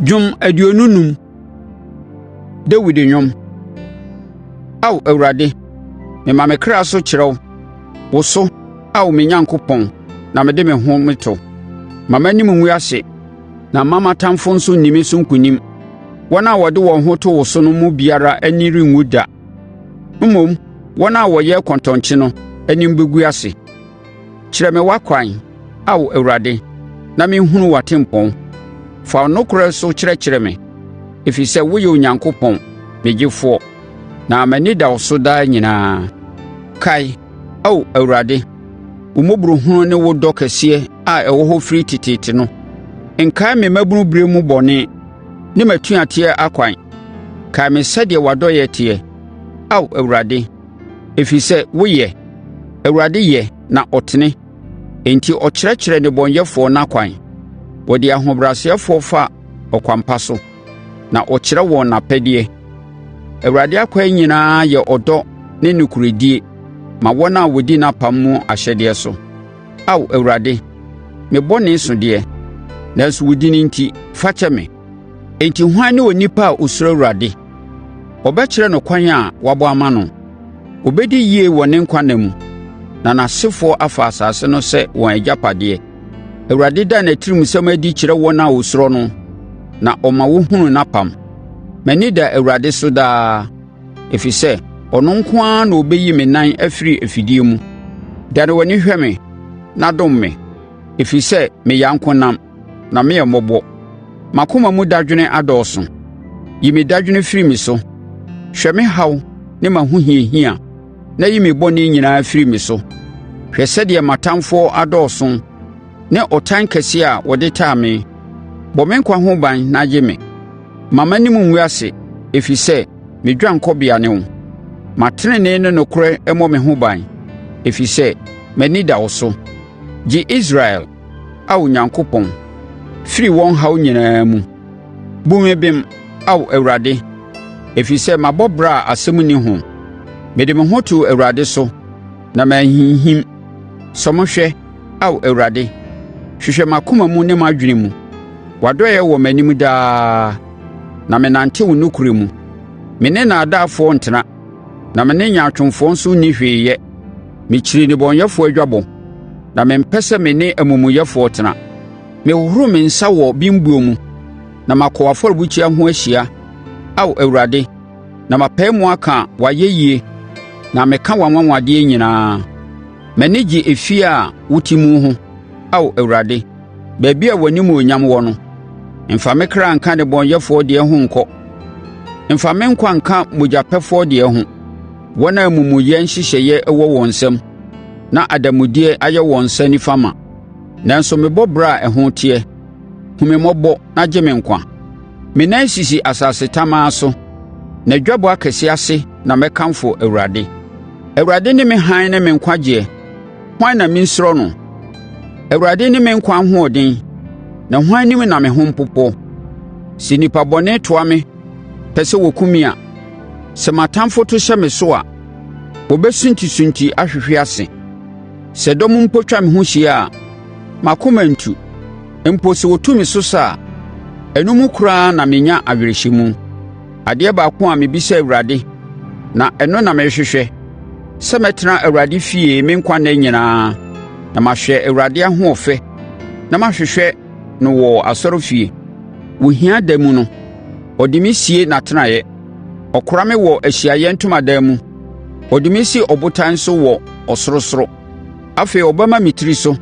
Dwom 25. Dawid dwom. Ao Awurade, mema me kra so kyerɛ wo; wo so, Ao me Onyankopɔn, na mede me ho to. Mma m'anim ngu ase na mma m'atamfoɔ nso nni me so nkonim. Wɔn a wɔde wɔn ho to wo so no mu biara ani renwu da; mmom, wɔn a wɔyɛ kɔntɔnkye no anim bɛgu ase. Kyerɛ me w'akwan, Ao Awurade, na menhunu w'atempɔn; fa wo nokorɛ no kyerɛkyerɛ me, ɛfiri sɛ woyɛ Onyankopɔn, me Gyefoɔ, na m'ani da wo so daa nyinaa. Kae, Ao Awurade, wo mmɔborɔhunu ne wo dɔ kɛseɛ a ɛwɔ hɔ firi tete no. Nkae me mmabunu berɛ mu bɔne ne m'atuateɛ akwan; kae me sɛdeɛ w'adɔeɛ teɛ, Ao Awurade, ɛfiri sɛ woyɛ. Awurade yɛ na ɔtene, enti ɔkyerɛkyerɛ nnebɔneyɛfoɔ n'akwan. Ɔde ahobrɛasefoɔ fa ɔkwan pa so na ɔkyerɛ wɔn n'apɛdeɛ. Awurade akwan nyinaa yɛ ɔdɔ ne nokorɛdie ma wɔn a wɔdi n'apam mu ahyɛdeɛ so. Ao Awurade, me bɔne so deɛ, nanso wo din enti, fa kyɛ me. Enti hwan ne onipa a ɔsuro Awurade? Ɔbɛkyerɛ no kwan a wabɔ ama no. Ɔbɛdi yie wɔ ne nkwa nna mu na n'asefoɔ afa asase no sɛ wɔn agyapadeɛ. Awurade da n'atirimsɛm adi kyerɛ wɔn a wɔsuro no, na ɔma wɔhunu n'apam. M'ani da Awurade so daa, ɛfiri sɛ ɔno nko ara na ɔbɛyi me nan afiri afidie mu. Dane w'ani hwɛ me na dom me, ɛfiri sɛ meyɛ ankonam na meyɛ mmɔbɔ. M'akoma mu dadwene adɔɔso; yi me dadwene firi me so. Hwɛ me haw ne m'ahohiahia na yi me bɔne nyinaa firi me so. Hwɛ sɛdeɛ m'atamfoɔ adɔɔso ne ɔtan kɛseɛ a wɔde taa me. Bɔ me nkwa ho ban na gye me; mma m'anim ngu ase, ɛfiri sɛ me dwanekɔbea ne wo. Ma tenenee ne nokorɛ mmɔ me ho ban, ɛfiri sɛ m'ani da wo so. Gye Israel, Ao Onyankopɔn, firi wɔn haw nyinaa mu. Bu me bem, Ao Awurade, ɛfiri sɛ mabɔ bra a asɛm nni ho. Mede me ho too Awurade so na manhinhim. Sɔ me hwɛ, Ao Awurade, hwehwɛ m'akoma mu ne m'adwene mu. W'adɔeɛ wɔ m'anim daa, na menante wo nokorɛ mu. Me ne nnaadaafoɔ ntena, na me ne nyaatwomfoɔ nso nni hwee yɛ. Mekyiri nnebɔneyɛfoɔ adwabɔ, na mempɛ sɛ me ne amumuyɛfoɔ tena. Mehohoro me nsa wɔ bembuo mu na makɔ w'afɔrebukyia ho ahyia, Ao Awurade, na mapae mu aka w'ayɛyie na meka w'anwanwadeɛ nyinaa. M'ani gye efie a wote mu ho, Ao Awurade, baabi a w'animuonyam wɔ no. Mfa me kra nka nnebɔneyɛfoɔ deɛ ho nkɔ, mfa me nkwa nka mogyapɛfoɔ deɛ ho, wɔn a amumuyɛ nhyehyɛeɛ wɔ wɔn nsam na adanmudeɛ ayɛ wɔn nsa nifa ma. Nanso mebɔ bra a ɛho teɛ; hu me mmɔbɔ na gye me nkwa. Me nan sisi asase tamaa so; na dwabɔ akɛseɛ ase na mɛkamfo Awurade. Awurade ne me hann ne me nkwagyeɛ; hwan na mensuro no? Awurade ne me nkwa ahoɔden, na hwan anim na me ho mpopoɔ? Sɛ nnipa bɔne toa me pɛ sɛ wɔkum me a, sɛ m'atamfoɔ to hyɛ me so a, wɔbɛsuntisunti ahwehwe ase. Sɛ dɔm mpo twa me ho hyia a, m'akoma rentu; mpo sɛ wɔtu me so sa a, ɛno mu koraa na menya awerɛhyɛmu. Adeɛ baako a mebisa Awurade, na ɛno na mehwehwɛ: sɛ mɛtena Awurade fie me nkwa nna nyinaa, na mahwɛ Awurade ahoɔfɛ na mahwehwɛ no wɔ asɔrefie. Wɔ hia da mu no, ɔde me sie n'atenaeɛ; ɔkora me wɔ Ahyiaeɛ Ntomadan mu. Ɔde me si ɔbotan so wɔ ɔsorosoro. Afei ɔbɛma me tiri so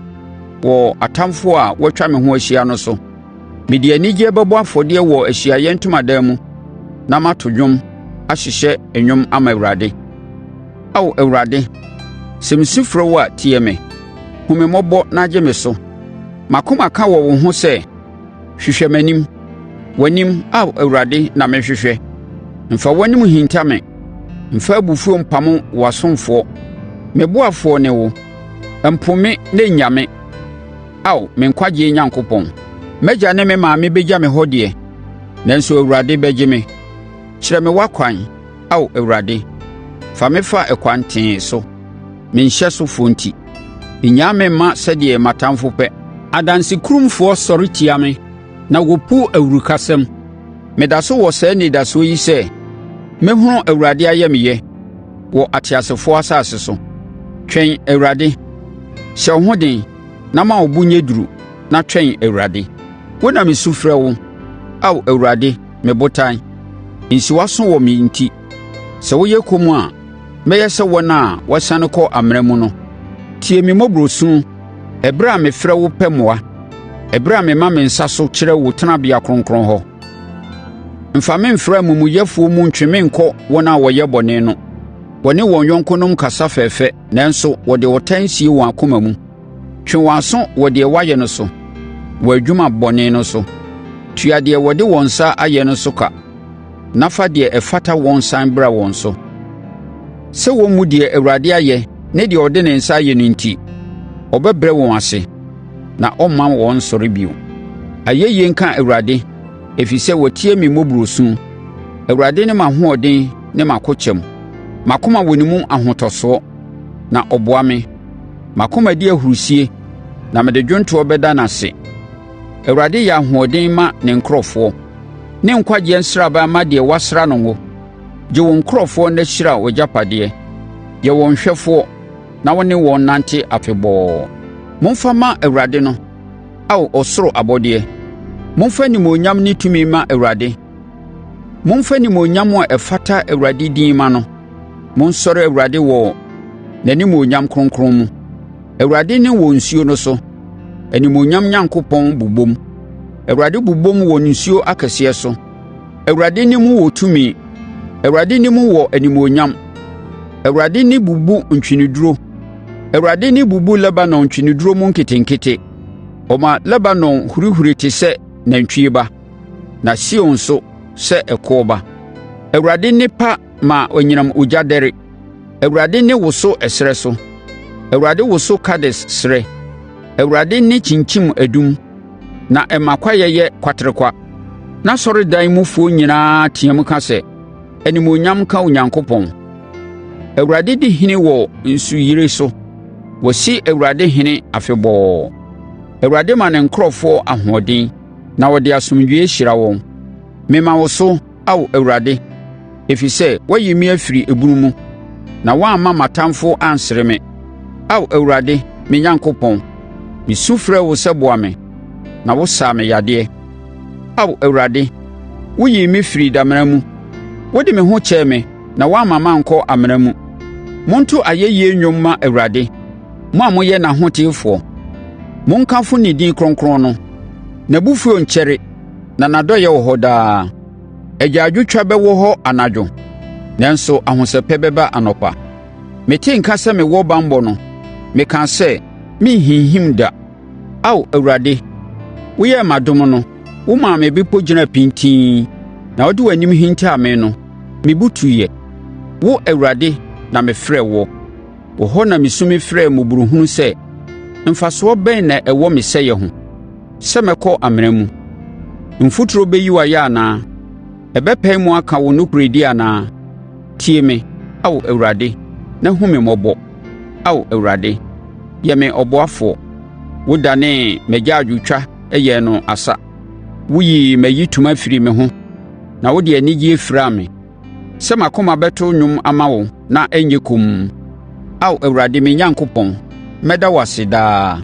wɔ atamfoɔ a wɔatwa me ho ahyia no so. Mede anigyeɛ bɛbɔ afɔdeɛ wɔ Ahyiaeɛ Ntomadan mu na mato dwom ahyehyɛ nnwom ama Awurade. Ao Awurade, sɛ mesu frɛ wo a tie me! Hu me mmɔbɔ na gye me so! M'akoma ka wɔ wo ho sɛ, “Hwehwɛ m'anim.” W'anim, Ao Awurade, na mehwehwɛ. Mfa w'anim nhinta me. Mfa abufuo mpamo w'asomfoɔ. Me ɔboafoɔ ne wo, mpo me na nnya me, Ao me nkwagyeɛ Onyankopɔn. M'agya ne me maame bɛgya me hɔ deɛ, nanso Awurade bɛgye me. Kyerɛ me w'akwan, Ao Awurade; fa me fa ɛkwan tee so, me nhyɛsofoɔ enti. Nnyaa me mma sɛdeɛ m'atamfoɔ pɛ. Adansekurumfoɔ sɔre tia me. na wɔpu awurukasɛm. Meda so wɔ saa anidasoɔ yi sɛ: mɛhunu Awurade ayamyɛ wɔ ateasefoɔ asase so. Twɛn Awurade. Hyɛ wo ho den na ma wo bo nyɛ duru na twɛn Awurade. Wo na mesu mefrɛ wo, Ao Awurade me Botan; nsi w'aso wɔ me enti. Sɛ woyɛ komm a, mɛyɛ sɛ wɔn a wɔasiane kɔ amena mu no. Tie me mmɔborɔ su ɛberɛ a mefrɛ wo pɛ mmoa, ɛberɛ a mema me nsa so kyerɛ wo tenabea kronkron hɔ. Mfa me mfra amumuyɛfoɔ mu ntwe me nkɔ wɔn a wɔyɛ bɔne no. Wɔne wɔn yɔnkonom kasa fɛfɛ nanso wɔde ɔtan sie wɔn akoma mu. Twe wɔn aso wɔ deɛ wɔayɛ no so, wɔn adwuma bɔne no so; tua deɛ wɔde wɔn nsa ayɛ no so ka na fa deɛ ɛfata wɔn sane bra wɔn so. Sɛ wɔmmu deɛ Awurade ayɛ ne deɛ ɔde ne nsa ayɛ no enti, ɔbɛbrɛ wɔn ase na ɔremma wɔn nsɔre bio. Ayɛyie nka Awurade, ɛfiri sɛ watie me mmɔborɔ su. Awurade ne m'ahoɔden ne m'akokyɛm; m'akoma wɔ ne mu ahotosoɔ, na ɔboa me. M'akoma di ahurisie na mede dwomtoɔ bɛda no ase. Awurade yɛ ahoɔden ma ne nkurɔfoɔ, ne nkwagyeɛ nsraban ma deɛ woasra no ngo. Gye wo nkurɔfoɔ na hyira w'agyapadeɛ; yɛ wɔn hwɛfoɔ na wo ne wɔn nnante afebɔɔ. Momfa mma Awurade no, Ao ɔsoro abɔdeɛ, momfa animuonyam ne tumi mma Awurade. Momfa animuonyam a ɛfata Awurade din mma no; monsɔre Awurade wɔ n'animuonyam kronkron mu. Awurade nne wɔ nsuo no so; animuonyam Onyankopɔn bobom. Awurade bobom wɔ nsuo akɛseɛ so. Awurade nne mu wɔ tumi; Awurade nne mu wɔ animuonyam. Awurade nne bubu ntweneduro. Awurade nne bubu Lebanon ntweneduro mu nketenkete. Ɔma Lebanon hurihuri te sɛ nantwie ba, na Sion nso sɛ ɛkoɔ ba. Awurade nne pa ma anyinam ogya dɛre; Awurade nne woso ɛserɛ so. Awurade woso Kades serɛ. Awurade nne kyinkyim adum na ɛma kwaeɛ yɛ kwaterekwa. N'asɔredan mufoɔ nyinaa team ka sɛ, “Animuonyam nka Onyankopɔn!” Awurade di ɔhene wɔ nsuyire so; wɔasi Awurade ɔhene afebɔɔ. Awurade ma ne nkurɔfoɔ ahoɔden na ɔde asomdwoeɛ hyira wɔn. Mema wo so, Ao Awurade, ɛfiri sɛ woayi me afiri ebunu mu na woamma m'atamfoɔ ansere me. Ao Awurade, me Onyankopɔn, mesu frɛɛ wo sɛ boa me, na wosaa me yadeɛ. Ao Awurade, woyii me firii damena mu; wode me ho kyɛɛ me na woamma mankɔ amena mu. Monto ayɛyie nnwom mma Awurade, mo a moyɛ n'ahotefoɔ; monkamfo ne din kronkron no. N'abufuo nkyɛre na n'adɔeɛ wɔ hɔ daa. Agyaadwotwa bɛwɔ hɔ anadwo, nanso ahosɛpɛ bɛba anɔpa. Metee nka sɛ mewɔ banbɔ no, mekaa sɛ, “Merenhinhim da.” Ao Awurade, woyɛɛ me adom no, womaa me bepɔ gyinaa pintinn. Na wode w'anim hintaa me no, me bo tuiɛ. Wo Awurade na mefrɛɛ woɔ; wo hɔ na mesu mefrɛɛ mmɔborɔhunu sɛ: “Mfasoɔ bɛn na ɛwɔ me sɛeɛ ho, sɛ mɛkɔ amena mu?” Mfuturo bɛyi wo ayɛ anaa? Ɛbɛpae mu aka wo nokorɛdie anaa? Tie me, Ao Awurade, na hunu me mmɔbɔ; Ao Awurade, yɛ me ɔboafoɔ. Wodanee m'agyaadwotwa yɛɛ no asa; woyii m'ayitoma firii me ho na wode anigyeɛ firaa me, sɛ m'akoma bɛto nnwom ama wo na ɛnyɛ komm. Ao Awurade me Onyankopɔn, mɛda wo ase daa.